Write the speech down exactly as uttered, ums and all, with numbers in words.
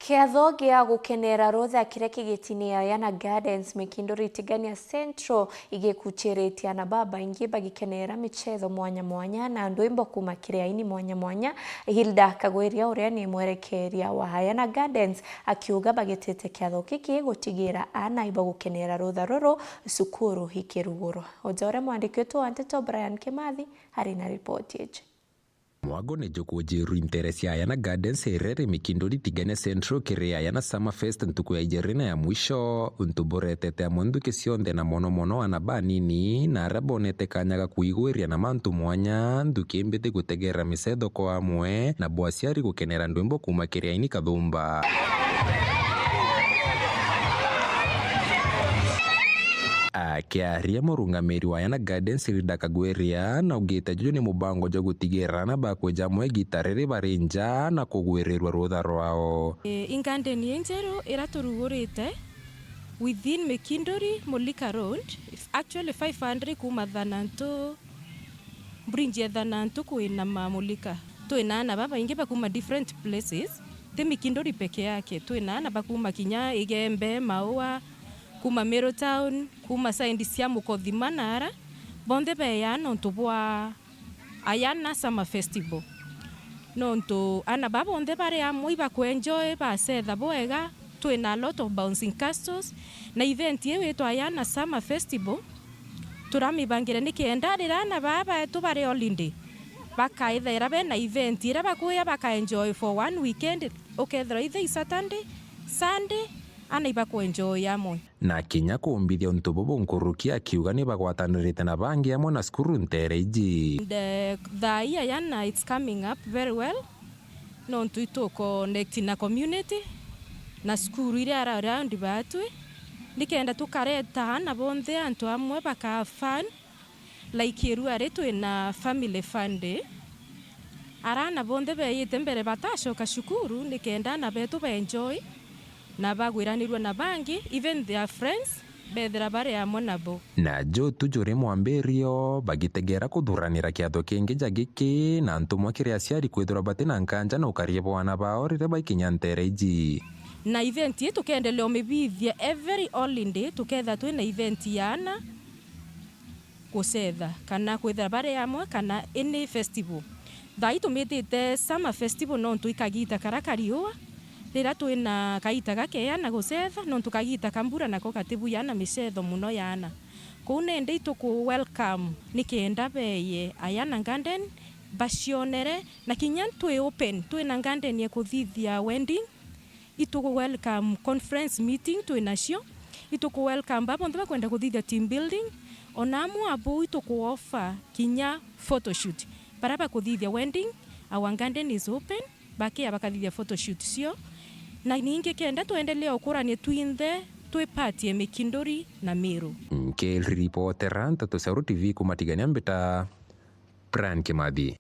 Kiatho gia gukenera rutha kiria kigitini ya Yana Gardens, Mikinduri Tigania Central, igikuchiritie ana babaingi bagikenera michetho mwanya mwanya na ndwimbo kuma kiri aini mwanya mwanya. Hilda Kagwiria, uria ni mwerekeria wa Yana Gardens, akiuga bagitite kiatho giki gutigira ana ibagukenera rutha ruru cukuru ikirugurwa. Uja uria mwandiki wetu wa nteto Brian Kimathi ari na ripoti iji. Mwago ni jukujirwa intere cia Yana Gardens irere Mikinduri Tigania Central kiri Yana Summer Fest ntuku ya ijiri na ya mwisho, untu buretete amwe nthuki cionthe na mono mono ana banini na aria bonete kanya ga kwigwiria na mantu mwanya, nthuki mbithi gutegera micetho kwa amwe na bo aciari gukenera ndwimbo kuma kiri aini kathumba. Akiaria murungamiri wa Yana Gardens Hilda Kagwiria naugite juju ni mubango jwa gutigira ana bakwija amwe igita riri bari nja na kugwirirua rutha rwao. E, ingandeni injeru ira turugurite within Mikinduri Mulika Road, it's actually five hundred kuma Thanantu, bridge ya Thanantu kwina Mamulika. Twina ana babaingi bakuma different places, ti Mikinduri peke yake, twina ana bakuma kinya Igembe, Maua, kuma Meru Town, kuma side cia Mukothima na ara, bonthe beeyaa nontu bwa Ayana Summer Festival. Nontu ana baa bonthe bari amwe ibakwenjoy, bacetha bwega, twina a lot of bouncing castles, na event iu itwa Ayana Summer Festival, turamibangire nikenda riria ana baa beetu bari holiday, bakaithaira bena event iria bakuya bakaenjoy for one weekend, ukethirwa either i Saturday, Sunday, ana ibakwenjoy amwe. Na kinya kuumbithia untu bubu nkuruki akiuga ni bagwatanirite na bangi amwe na cukuru nteere iji. The, thaa ii Ayana it's coming up very well, nontu ituconnect na community na cukuru iria ara around baatwi, nikenda tukareta ana bonthe antu amwe baka have fun, like irua ri twina family fun day. Ara ana bonthe beeyite mbere batacoka cukuru nikenda ana beetu baenjoy na bagwiranirua na bangi, even their friends beethira bari amwe nabo. Na juu tu juri mwambirio, bagitegera kuthuranira kiatho kingi ja giki na ntumwa kiri aciari kwithirwa bati na nkanja na ukaria bwa ana bao riria baikinya nteere iji. Na event ii tukeendelea umibithia every holiday, tukeethira twina event ya ana gucetha kana kwithira bari amwe kana any festival. Thaa ii tumitite summer festival nontu i kagiita karia ka riua, riria twina kagiita gakeea na gucetha, nontu kagiita ka mbura nako gatibuya na micetho mono ya ana. Kwou nindi ituku welcome nikenda beeye Ayana Garden bacionere, na kinya twi open, twina garden ya kuthithia wedding, ituku welcome conference meeting twi nacio, ituku welcome baa bonthe bakwenda kuthithia team building, ona amwe a buu ituku offer kinya photoshoot. Baria bakuthithia wedding, our garden is open, bakia bakathithia photoshoot cio. Na ningi kenda twendelee ukurania twinthe twi part ya Mikinduri na Meru. Nkiripotera Nteto cia Uru T V kuma Tigania mbita Brian Kimathi.